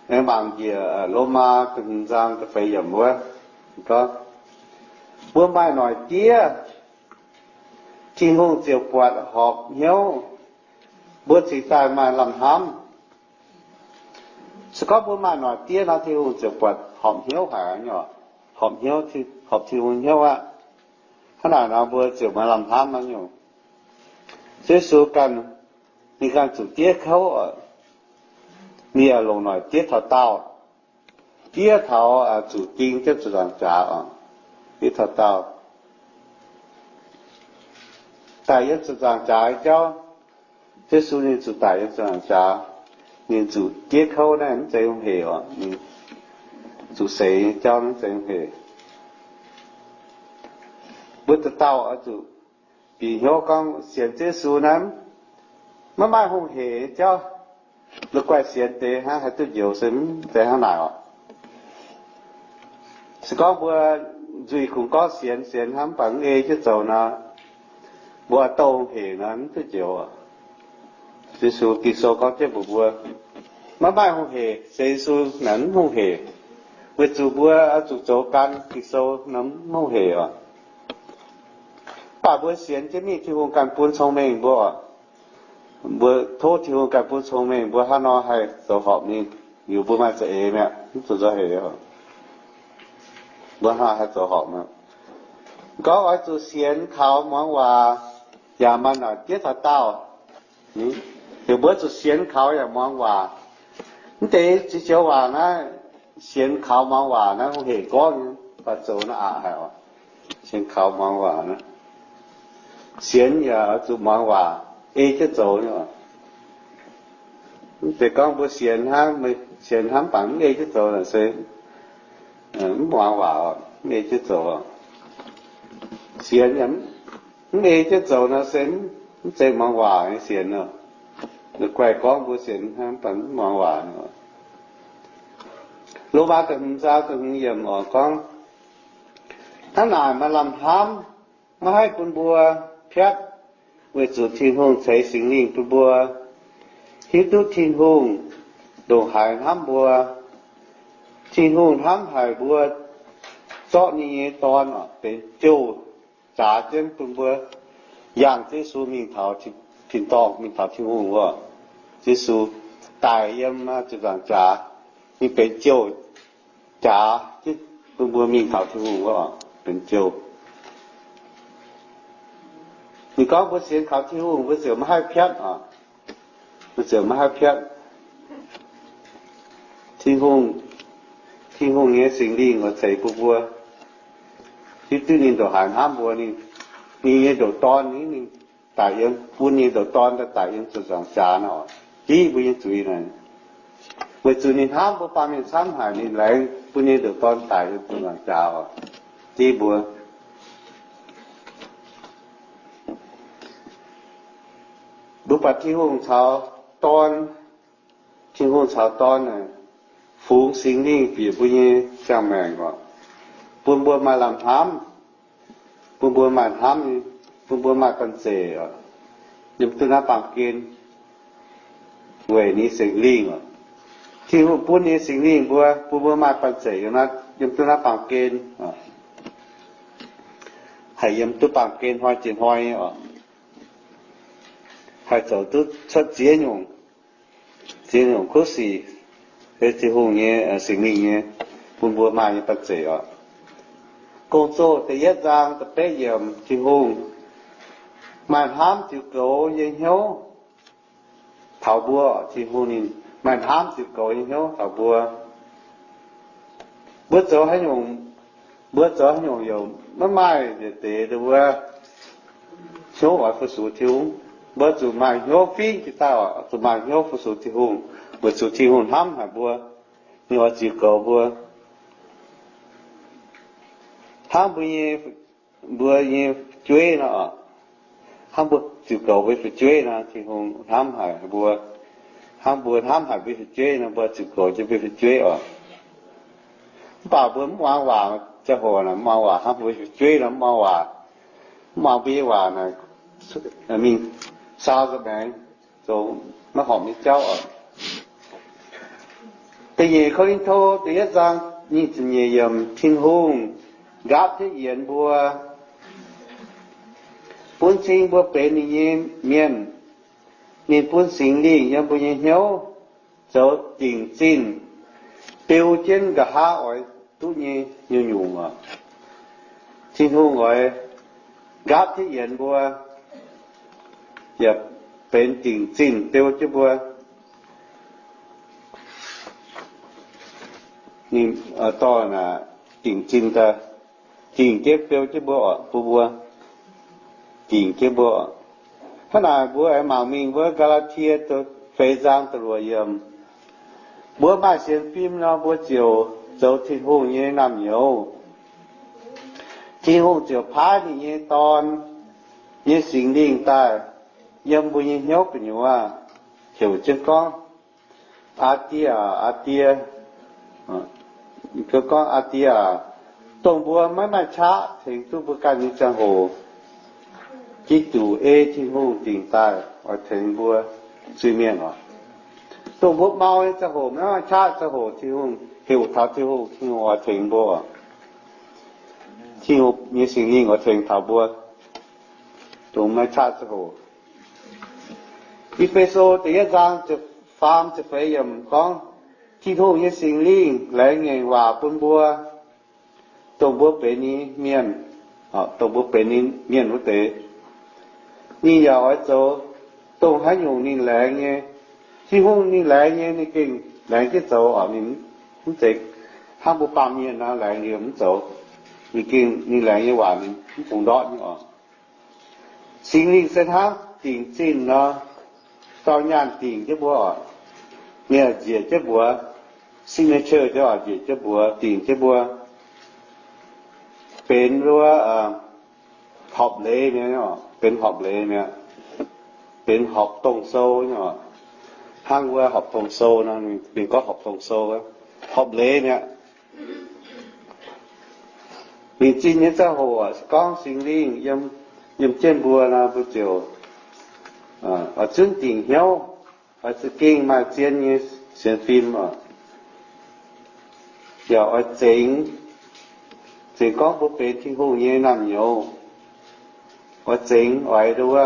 Aengx mangc njiec Lomaa da'hmz zaang da'feix yiemc wuov, gorngv, mbuo maaih noic diev, Tin-Hungh ziouc buatc horpc hnyouv, mbuo cingx daaih maaih lamh hnamv. Se gorngv mbuo maaih noic diev nor, Tin-Hungh ziouc buatc horpc hnyouv haic, horpc hnyouv, horpc Tin-Hungh hnyouv aqv. Hnangv naaic nor mbuo ziouc maaih lamh hnamv aqv nyungc. Yesu ganh, ninh ganh zuqc diev kouv, ninh yaac longc noic diev taux daauh, diev taux zuqc ding jienv zuqc nzaangc jaax oc. Diev taux daauh, daic yiem zuqc nzaangc jaax jauv. Yesu ninh zuqc daic yiem zuqc nzaangc jaax, ninh zuqc diev kouv naaiv mv zeiz hungh heic oc. Ninh zuqc seix nyei jauv mv zeiz hungh heic. Mbuo dauh dauh oix zuqc bieqc hnyouv gorngv sienx Yesu naaiv maiv maaih hungh heic nyei jauv. La'guaih sienx deix hnangv haih duqv njoux se mv zeiz hnangv naaic oc. Se gorngv mbuo nzuih kungx gorngv sienx, sienx hnangv mv baac mv ei jienv zoux nor, mbuo douh hungh heic nor mv duqv njoux. Yesu Ging-Sou gorngv jienv mbuox mbuo, maiv maaih hungh heic, sienx Yesu naaic mv hungh heic, weic zuqc mbuo oix zuqc zoux gan Ging-Sou nor mv hungh heic oc. Mv baac mbuo sienx jienv mingh Tin-Hungh ganh bun cong-mengh mbuo oc. Mbuo tov Tin-Hungh ganh bun cong-mengh mbuo hnangv nor haih zoux horpc ninh, liuz mbuo maaih za'eix mi'aqv, mv zuqc nzauh heix. Mbuo hnangv haih zoux horpc mi'aqv. Gorngv oix zuqc sienx kaux muangx waac yaac maaih noic diev taux daauh. Heuc mbuo zuqc sienx kaux yaac muangx waac. Mv deix ziex joux waac naaiv, sienx kaux muangx waac naaiv hungh heic gorngv nyei, mv baac zoux naaiv aqc haic oc. Sienx kaux muangx waac naaiv, sienx yaac oix zuqc muangx waac, ei jienv zoux nyei oc. Mv zeiz gorngv mbuo sienx hnangv, sienx hnangv mv baac mv ei jienv zoux naaic se mv muangx waac, mv ei jienv zoux. Sienx yaac mv ei jienv zoux nor se mv zeiz muangx waac nyei sienx oc. La'guaih gorngv mbuo sienx hnangv mv baac mv muangx waac. Lomaa da'hmz zaang da'hmz yiemc oc gorngv, hnangv naaic maaih lamh hnamv maiv haih bun mbuo piatv, weic zuqc Tin-Hungh ceix Singx Lingh bun mbuo, hiuv duqv Tin-Hungh ndongc haaix hnamv mbuo. Tin-Hungh hnamv haic mbuo, zorqv ninh nyei Dorn benx jouh jaax jienv bun mbuo, yangh Yesu mingh taux tin-dorngh, mingh taux Tin-Hungh wuov. Yesu daic yiem ziepc nzaangc jaax, ninh benx jouh jaax jienv bun mbuo mingh taux Tin-Hungh wuov, benx jouh. Ninh gorngv mbuo sienx kaux Tin-Hungh, mbuo ziouc maiv haih piatv oc. Mbuo ziouc maiv haih piatv. Tin-Hungh, Tin-Hungh nyei Singx Lingh oix ceix bun mbuo. Hiuv duqv ninh ndongc haaix hnamv mbuo, ninh, ninh nyei ndoqc Dorn, ninh daic yiem, bun ninh ndoqc Dorn daaih daic yiem ziepc nzaangc jaax nor, div mbuo nyei zuiz naaic. Weic zuqc ninh hnamv mbuo baamh mienh camv haic, ninh laengz bun ninh ndoqc Dorn daic yiem ziepc nzaangc jaax oc, div mbuo. Mbuo buatc Tin-Hungh caux Dorn, Tin-Hungh caux Dorn, fungx Singx Lingh bieqc mbuo nyei ziangh maengc oc, bun mbuo maaih lamh hnamv, bun mbuo maaih hnamv, bun mbuo maaih banh zeic oc, yiem duqv naaiv baamh gen weic ninh Singx Lingh oc. Tin-Hungh bun ninh Singx Lingh mbuo, bun mbuo maaih banh zeic yiem duqv naaiv baamh gen, haih yiem duqv baamh gen hnoi jiex hnoi oc, haih zoux duqv cuotv ziex nyungc, ziex nyungc kuv sic, se Tin-Hungh nyei, Singx Lingh nyei, bun mbuo maaih nyei banh zeic oc. Gong-Zoh da'yietv zaang da'betv yiemc, Tin-Hungh maaih hnamv ziux goux nyei hnyouv taux mbuo. Tin-Hungh ninh maaih hnamv ziux goux nyei hnyouv taux mbuo. Mbuo zoux haaix nyungc, mbuo zoux haaix nyungc yaac maiv maaih yietc deix wuov hnyouv oix fu-sux Tin-Hungh. Mbuo zuqc maaih hnyouv fingv jiex daaih, zuqc maaih hnyouv fu-sux Tin-Hungh, weic zuqc Tin-Hungh hnamv haic mbuo, ninh oix ziux goux mbuo. Hnangv mbuo nyei, mbuo nyei fu'jueiv nor, hnangv mbuo ziux goux mbuo fu'jueiv nor, Tin-Hungh hnamv haic mbuo. Hnangv mbuo hnamv haic mbuo fu'jueiv nor, mbuo ziux goux jienv mbuo fu'jueiv oc. Mv baac mbuo mv muangx waac, ziangh hoc naaic mv muangx waac hnangv mbuo fu'jueiv nor, mv muangx waac, mv muangx mbuo nyei waac naaic, mingh saau nza'maengx zoux maiv horpc nyei jauv oc. Da'nyeic Ko^lin^to da'yietv zaang nyic ziepc nyeic yiemc, Tin-Hungh nqaapv jienv yienx mbuo, bun cing mbuo benx ninh nyei mienh. Ninh bun Singx Lingh yiem mbuo nyei hnyouv zoux dingc zinh beu jienv nqa'haav oix duqv nyei nyungc-nyungc oc. Tin-Hungh oix nqaapv jienv yienx mbuo, yaac benx dingc zinh beu jienv mbuo. Ninh dorh naaic dingc zinh daaih, dingc jienv beu jienv mbuo oc, bun mbuo, dingc jienv mbuo oc. Hnangv naaic mbuo aengx mangc mingh wuov Gaa^laa^tie feix zaang da'luoqc yiemc. Mbuo maaih sienx fim nor, mbuo ziouc zoux Tin-Hungh nyei naamh nyouz. Tin-Hungh ziouc paaiv ninh nyei Dorn nyei Singx Lingh daaih yiem mbuo nyei hnyouv gu'nyuoz, heuc jienv gorngv, Aa Die aah, Aa Die. Gorngv, Aa Die aah, dongh mbuo maiv maaih qaqv tengx duqv mbuo ganh nyei ziangh hoc, Giduc ei Tin-Hungh dingc daaih oix tengx mbuo zuiz-mienh oc. Dongh mbuo mau nyei ziangh hoc, maiv maaih qaqv ziangh hoc, Tin-Hungh heuc taux Tin-Hungh, Tin-Hungh oix tengx mbuo oc. Tin-Hungh nyei Singx Lingh oix tengx taux mbuo, dongh maiv qaqv ziangh hoc. E^fe^so da'yietv zaang ziepc faam ziepc feix yiemc gorngv, Tin-Hungh nyei Singx Lingh laengz ngaengc waac bun mbuo, dongh mbuo benx ninh mienh, dongh mbuo benx ninh mienh wuov deix. Ninh yaac oix zoux dongh haaix nyungc ninh laengz nyei. Tin-Hungh ninh laengz nyei, ninh gengh laengz jienv zoux oc. Ninh mv zeiz hnangv mbuo baamh mienh nor laengz liuz mv zoux. Ninh gengh, ninh laengz nyei waac ninh mv bungx ndortv nyei oc. Singx Lingh se hnangv dingc zinh nor, dorh nyaanh dingc jienv mbuo oc. Ninh nzieqc jienv mbuox, signature jienv oc, nzieqc jienv mbuox, dingc jienv mbuo, benx wuov horpc leiz mi'aqv, benx horpc leiz mi'aqv, benx horpc dongh sou nyei oc. Hnangv wuov horpc dongh sou nor, ninh gorngv horpc dongh sou, horpc leiz mi'aqv. Ninh zinh nyei ziangh hoc gorngv Singx Lingh yiem jienv mbuo nor, mbuo ziouc oix zunv dingc hnyouv, oix za'gengh maaih zien nyei sienx fim oc, yaac oix zengx, zengx gorngv mbuo benx Tin-Hungh nyei naamh nyouz, oix zengx oix nduov,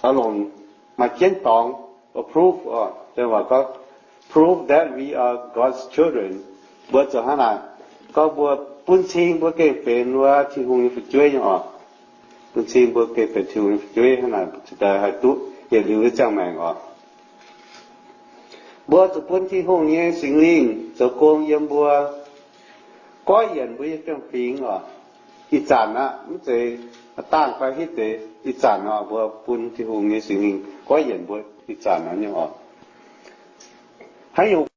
oix longc maaih jienv dorngx, proof, prove that we are God's children. Mbuo zoux hnangv naaic, gorngv mbuo bun cing mbuo gengh benx wuov Tin-Hungh nyei fu'jueiv nyei oc. Bun cing mbuo gengh benx Tin-Hungh nyei fu'jueiv hnangv naaic, haih duqv yietc liuz nyei ziangh maengc oc. Mbuo zuqc bun Tin-Hungh nyei Singx Lingh zoux gong yiem mbuo, goiv yienc mbuo nyei fiem-fingx oc. Ih zanc aqv, mv zeiz dangh fai hitv deix, ih zanc oc, mbuo bun Tin-Hungh nyei Singx Lingh goiv yienc mbuo ih zanc aqv nyei oc. Haaix nyungc